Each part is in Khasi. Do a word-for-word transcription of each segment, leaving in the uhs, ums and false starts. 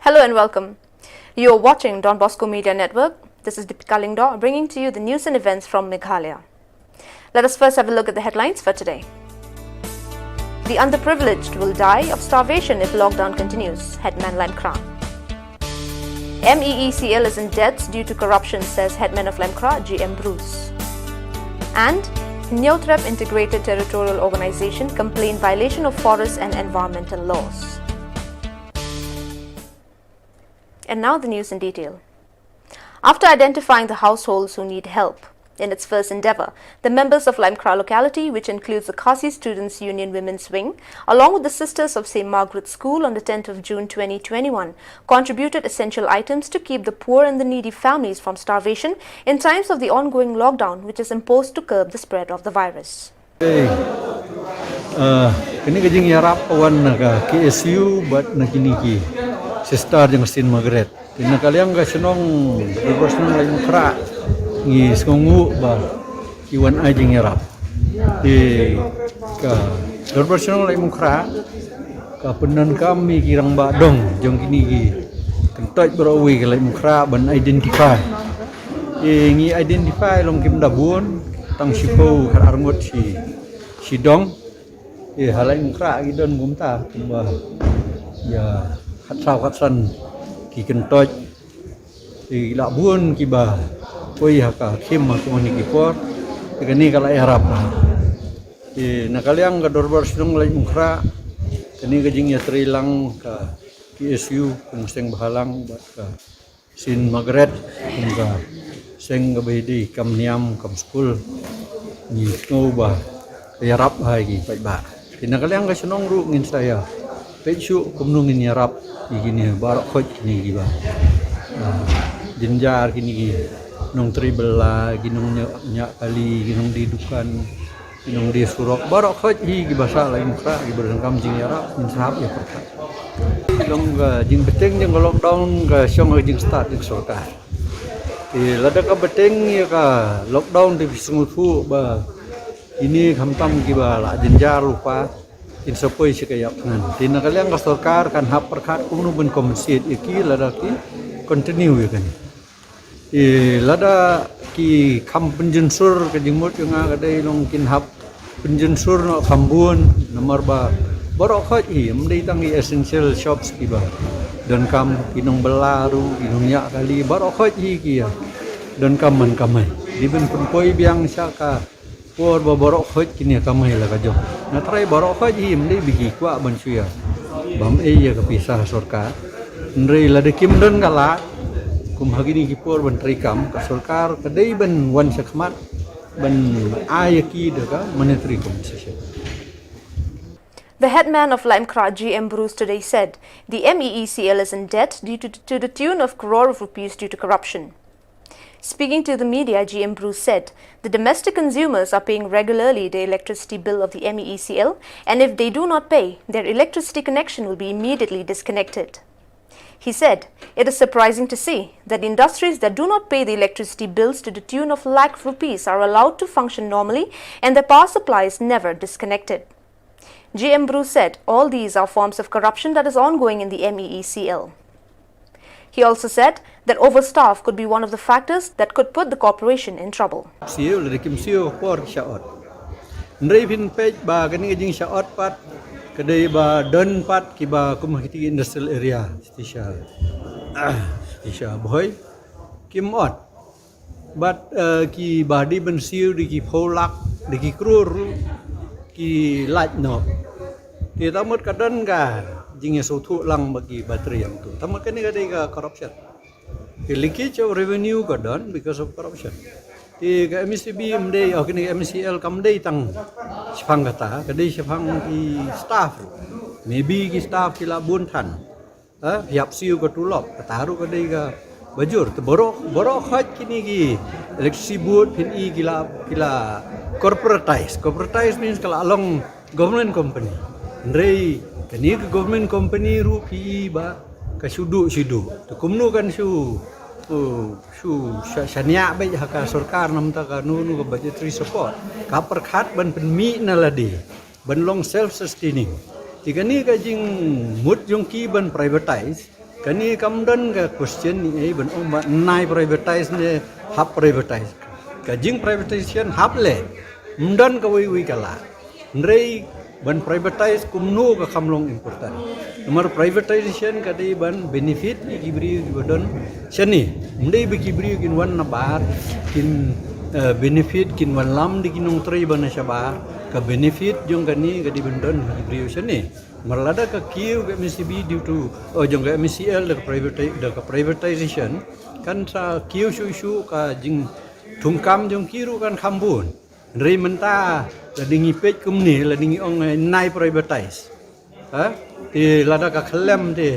Hello and welcome. You're watching Don Bosco Media Network. This is Deepika Lyngdoh bringing to you the news and events from Meghalaya. Let us first have a look at the headlines for today. The underprivileged will die of starvation if lockdown continues, Headman Laimkhrah. M E E C L is in debt due to corruption, says Headman of Laimkhrah, G M Bruce. And Hynñiewtrep Integrated Territorial Organization complain violation of forest and environmental laws. And now the news in detail. After identifying the households who need help, in its first endeavor, the members of Laimkhrah locality, which includes the Khasi Students Union Women's Wing, along with the Sisters of Saint Margaret's School on the tenth of June twenty twenty-one, contributed essential items to keep the poor and the needy families from starvation in times of the ongoing lockdown, which is imposed to curb the spread of the virus. Hey. Uh, kane ka jingïarap wan na ka K S U bad na kine ki sister jong Saint Margaret. Te na ka liang ka shnong, Dorbar Shnong Laitumkhrah, ngi sngewnguh ba ki wan ai jingïarap. Te ka Dorbar Shnong Laitumkhrah ka pyndonkam ïa ki rangbah dong jong kine ki kyntoit baroh kawei ka Laitumkhrah ban identify. Te ngi identify long kim da bun, tang shiphew khat arngut shi, shi dong. Te ha Laitumkhrah ki don kumta kumba ïa khatsaw khatsan ki kyntoit. Te la bun kiba poi ha ka khim ha kumne ki por. Te kane ka la ïarap. Te na ka liang ka Dorbar Shnong Laitumkhrah, kane ka jingïatreilang ka K S U, Kong Seng Bhalang bad ka Saint Margaret, kum ka seng kaba ïadei kam niam kam skul, ngi sngew ba ïarap ha ki paidbah. Te na ka liang ka shnong ruh ngin sa ïa peit shuh kumno ngin ïarap ïa kine baroh khoit kine kiba, ah, jynjar, kine ki nongtrei bylla, ki nongñiah, ñiah kali, ki nongdie dukan, ki nongdie surok, baroh khoit hi kiba sah Laitumkhrah kiba donkam jingïarap, ngin sa hap ïa pyrkhat. Long ka jingbteng jong ka lockdown ka shong ha ka jingstad jong sorkar. Te lada ka bteng ïa ka lockdown te phi sngewthuh ba kine khamtam kiba la jynjar lypa kin sa poi sha ka ïap thngan. Te na ka liang ka sorkar kan hap pyrkhat kumno ban compensate ïa ki lada ki continue ïa kane. Te lada ki kham pynjynsur, ka jingmut jong nga ka dei long kin hap pynjynsur noh kham bun, namar ba baroh khoit hi, ym dei tang ki essential shops kiba donkam, ki nongbylla ruh, ki nongñiah kali, baroh khoit hi ki ïa donkam ban kamai. Dei ban pynpoi biang sha ka por ba baroh khoit kin ïa kamai la ka jong. Nga trai baroh khoit hi, ym dei ba ki kwah ban shu ïa bam ei ïa ka pisa sorkar. Hynrei lada kim don ka lad kum ha kine ki por ban treikam, ka sorkar ka dei ban wan shakhmat ban ai ïa ki da ka monetary compensation. The headman of Laitumkhrah, G M Bruce, today said the M E E C L is in debt due to, to the tune of crore of rupees due to corruption. Speaking to the media, G M Bruce said the domestic consumers are paying regularly the electricity bill of the M E E C L, and if they do not pay, their electricity connection will be immediately disconnected. He said it is surprising to see that industries that do not pay the electricity bills to the tune of lakh rupees are allowed to function normally and their power supply is never disconnected. G M Bruce said all these are forms of corruption that is ongoing in the M E E C L. He also said that overstaff could be one of the factors that could put the corporation in trouble. Siew, lada kim siew ka por ki shah ot. Hynrei phin peit ba kane ka jingshah ot pat ka dei ba don pat kiba kum ha kiti industrial area, sha, sha, ah, sha Bhoi, kim ot. Bad, eh, kiba dei ban siew dei ki phew lak, dei ki klur ruh ki lait noh. Te ta mut ka don ka jingïasngewthuh lang bad ki battery ïa uto. Ta mut kane ka dei ka corruption. Ki leakage of revenue ka don because of corruption. Te ka M E C B ym dei, oh, kane ka M E C L kam dei tang shaphang kata, ka dei shaphang ki staff ruh. Maybe ki staff ki la bun than. Ha, ïap siew ka tulop, kata ruh ka dei kaba jur. Te baroh, baroh khoit kine ki electricity board phin i ki la, ki la corporatize. Corporatize means ka la long government company. Hynrei kane ka government company ruh phi i ba ka shu duh, shu duh. Te kumno kan shu, shu, shu sha-, shaniah beit ha ka sorkar namar ka no no ka budgetary support. Ka pyrkhat ban pynmih na lade. Ban long self sustaining. Te kane ka jingmut jong ki ban privatize, Kane kam don ka question ne ei ban ong ba nai privatise ne hap privatise. Ka jing privatisation hap leh. Ym don kawei wei ka lad. Hynrei ban privatise kumno ka kam long important. Namar privatisation ka dei ban benefit ïa ki briew kiba don shane. Ym dei ba ki briew kin wan nabar kin, eh, benefit, kin wanlam da ki nongtrei ba na shabar. Ka benefit jong kane ka dei ban don ki briew shane. Namar lada ka kiew ka M C B due to, oh, jong ka M C L da ka privati-, da ka privatisation, kan sa kiew shuh shuh, ka jingthungkam jong ki ruh kan kham bun. Hynrei mynta lada ngi peit kumne, lada ngi ong, eh, nai privatise. Ha? Te lada ka khlem te,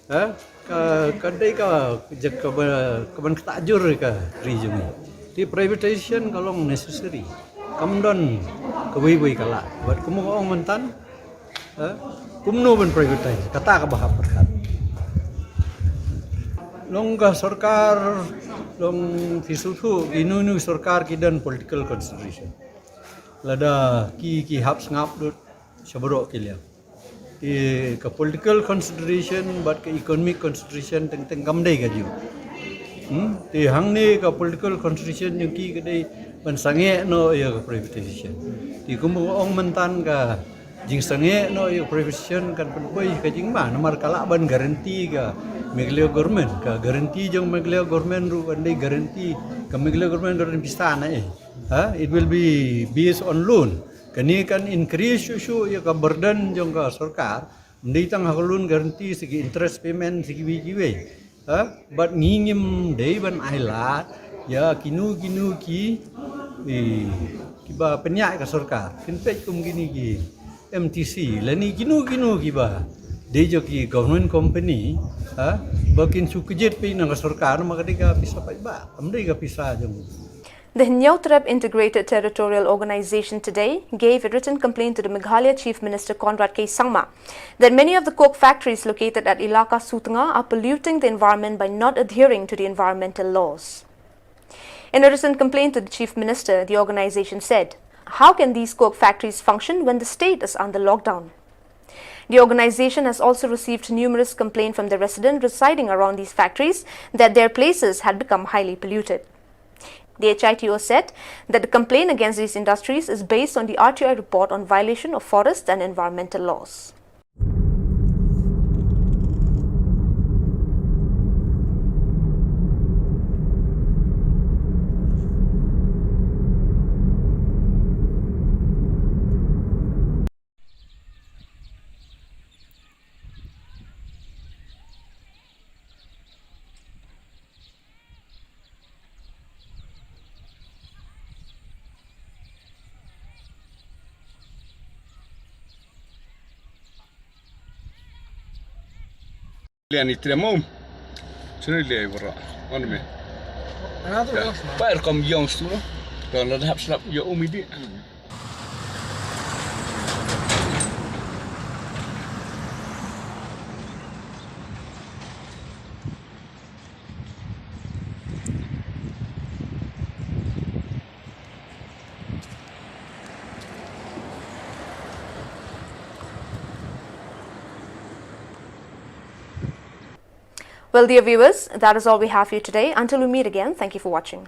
ha? Ka, ka dei ka, ka, ka ba, ka ban ktah jur ka ri jong ngi. Te privatisation ka long necessary. Kam don kawei wei ka lad. Bad kumba ong mynta, eh, kumno ban privatise, kata kaba hap pyrkhat. Long ka sorkar, long phi sngewthuh, kino kino sorkar ki don political consideration. Lada ki, ki hap sngap lut sha baroh ki liang. Te ka political consideration bad ka economic consideration teng teng kam dei kajuh. Hmm? Te hangne ka political consideration jong ki ka dei ban sangeh noh ïa ka privatisation. Te kumba ong mynta, ka jingsangeh noh ïa ka privatisation kan pynpoi ka jingma, namar ka lah ban guarantee ka Meghalaya government, ka guarantee jong Meghalaya government ruh kan dei guarantee, ka Meghalaya government kan dei pisa na ei. Ha? It will be based on loan. Kane kan increase shuh shuh ïa ka burden jong ka sorkar. Ym dei tang ha ka loan guarantee, sa ki interest payment, sa kiwei kiwei. Ha? Bad ngi ngim dei ban ai lad ïa kino kino ki, eh, kiba pynïaid ka sorkar. Kin peit kum kine ki M T C lane kino kino kiba dei jong ki government company, ha? Ba kin shu kjit peit na ka sorkar, namar ka dei ka pisa paidbah, ym dei ka pisa jong. The Hynñiewtrep Integrated Territorial Organization today gave a written complaint to the Meghalaya Chief Minister Conrad K Sangma that many of the coke factories located at Elaka Sutnga are polluting the environment by not adhering to the environmental laws. In a written complaint to the Chief Minister, the organization said, "How can these coke factories function when the state is under lockdown?" The organization has also received numerous complaints from the residents residing around these factories that their places had become highly polluted. The H I T O said that the complaint against these industries is based on the R T I report on violation of forest and environmental laws. Lian i tremo. Sini lian i bro. On me. Another. Ya. Ba er kom yong stu. Don la hap slap yo umi di. Well, dear viewers, that is all we have for you today. Until we meet again, thank you for watching.